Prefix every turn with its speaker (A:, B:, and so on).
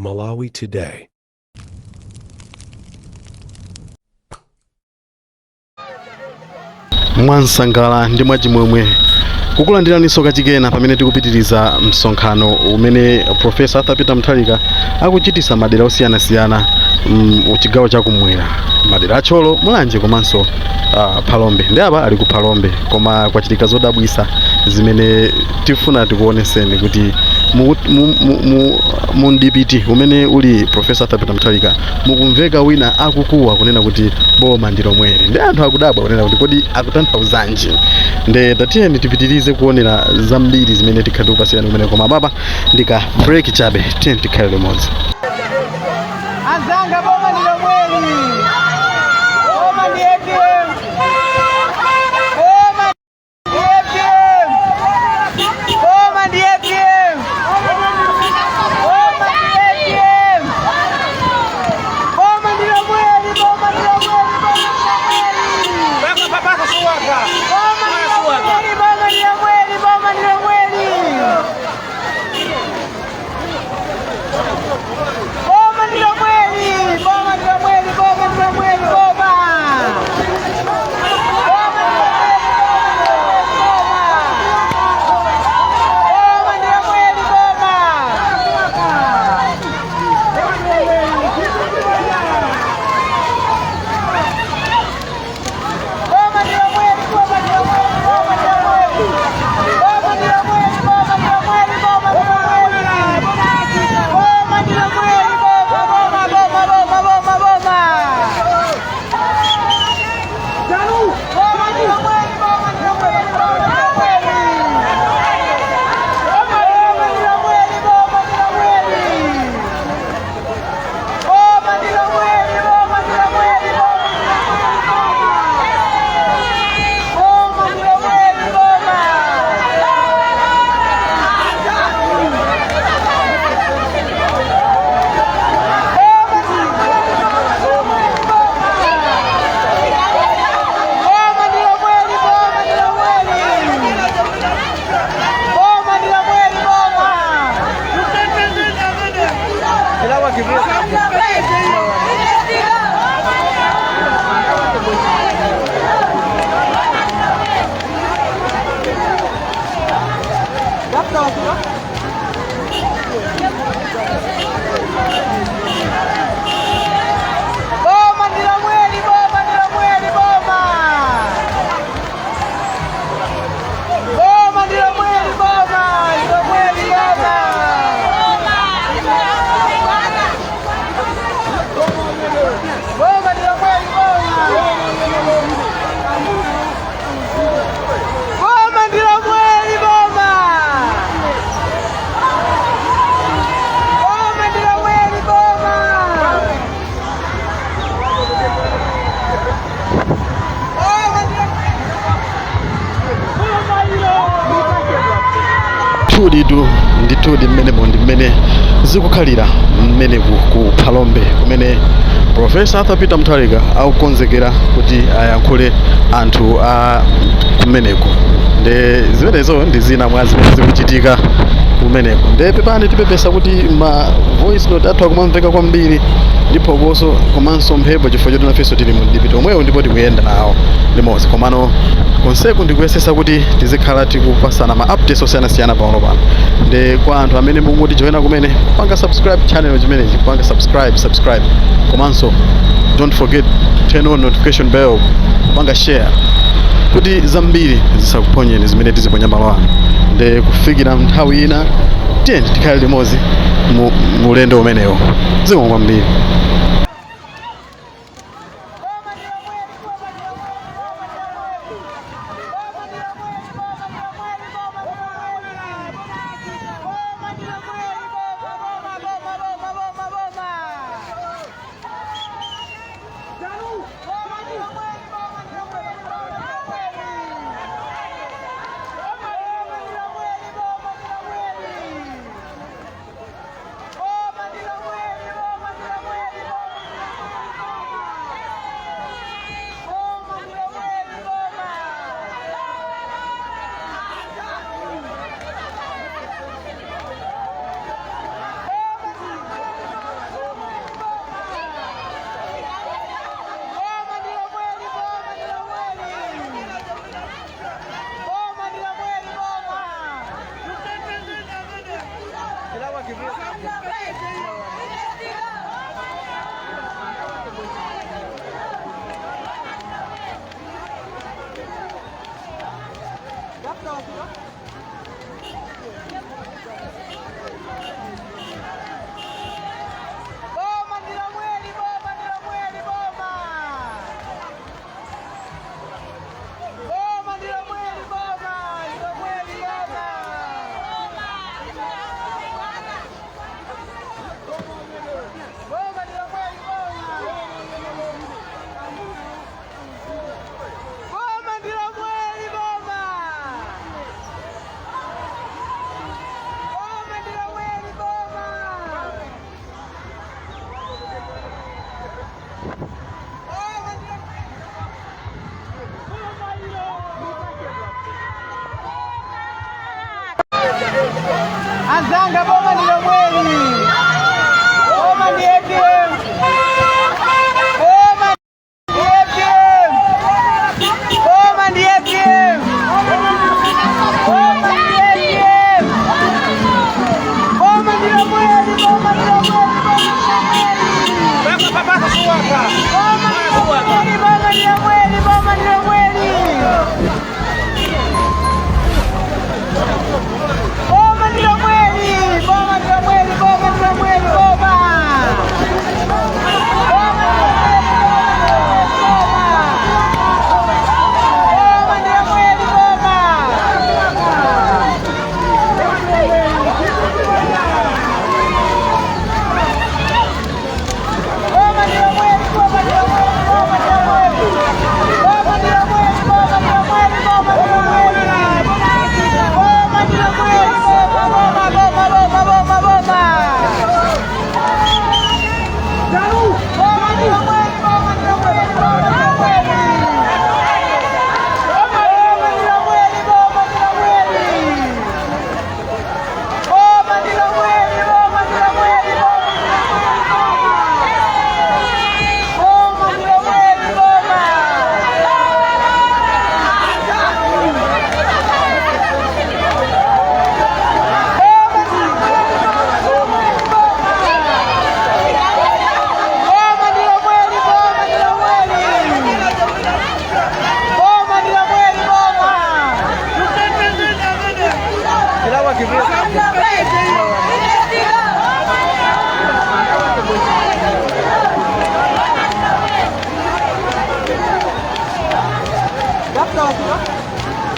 A: Malawi Today.
B: Mwansangala ndi mwachimwemwe kukulandiraninso kachikena pamene tikupitiriza msonkhano umene Professor Arthur Peter Mutharika akuchitisa madera osiyanasiyana chigawo chakumwera, madera a Thyolo, Mulanje komanso Phalombe. Ndi apa ali ku Phalombe, koma kwachitika zodabwisa zimene tifuna tikuoneseni kuti mu mdipiti umene uli Professor Arthur Peter Mutharika mukumveka wina akukuwa kunena kuti boma ndi lomweli, ndi anthu akudabwa kunena kuti kodi akutanthauzanji? Nde tatiyeni tipitirize kuonera zambiri zimene tikhale tikupasirani kumene, koma apapa ndika break chabe. Tiyeni tikhale limodzi.
C: Anzanga, boma ndi lomweli, boma ndi APM, boma ndi APM, boma ndi APM, boma ndi APM, boma ndi lomweli, boma ndi lomweli, boma ndi lomweli, boma ndi lomweli, boma ndi lomweli, boma ndi lomweli, boma ndi lomweli, boma ndi lomweli, boma, boma ndi lomweli, boma ndi lomweli, boma. Boma ndi lomweli, boma ndi lomweli, boma ndi lomweli, boma ndi lomweli, boma ndi lomweli, boma ndi lomweli, boma ndi lomweli, boma, boma, boma, boma, boma, boma. Boma ndi lomweli, boma ndi lomweli, boma ndi lomweli. Boma ndi lomweli, boma ndi lomweli. Boma ndi lomweli, boma ndi lomweli, boma ndi lomweli, boma. Boma ndi lomweli, boma. Boma ndi lomweli, boma ndi lomweli. Boma ndi lomweli, boma. Boma ndi lomweli, boma ndi lomweli, boma. Boma ndi lomweli, boma ndi lomweli, boma. Boma ndi lomweli, boma. Boma ndi lomweli, boma. Boma ndi lomweli, boma. Boma ndi
B: Ndithuditu, ndithudi, mmenemo ndi mmene zikukhalira mmene ku Phalombe kumene Professor Arthur Peter Mutharika akukonzekera kuti ayankhule anthu a kumeneko. Nde zimenezo ndi zina mwa zimene zikuchitika kumeneko. Nde pepani, tipepesa kuti ma voice note athu akumamveka kwambiri ndi phokoso komanso mphepo, chifukwa choti nafenso tili mu mdipiti omwewo ndipo tikuyenda nawo limodzi. Komano konseku ndikuyesesa kuti tizikhala tikupasana ma updates osiyanasiyana pamalo pano. Nde kwa anthu amene mungoti joina kumene, kupanga subscribe channel chimenechi, kupanga subscribe, subscribe, komanso don't forget turn on notification bell, kupanga share kuti zambiri zisakuponyeni zimene tiziponya malo ano. Nde kufikira nthawi ina, tiyeni tikhale limodzi mu ulendo umenewo. Zikomo kwambiri.
C: Boma ndi lomweli, boma ndi lomweli, boma ndi lomweli. Boma ndi lomweli, boma ndi lomweli, boma ndi lomweli. Boma ndi lomweli, boma, boma, boma, boma, boma, boma. Boma ndi lomweli, boma ndi lomweli, boma ndi lomweli. Boma ndi lomweli, boma ndi lomweli. Boma ndi lomweli, boma ndi lomweli. Boma ndilo mweli, boma ndilo mweli, boma. Boma ndilo mweli, boma, ndilo mweli, boma. Boma ndilo mweli, boma. Boma ndilo mweli, boma. Boma ndilo mweli, boma. Anzanga, boma ndilo mweli, boma ndi APM.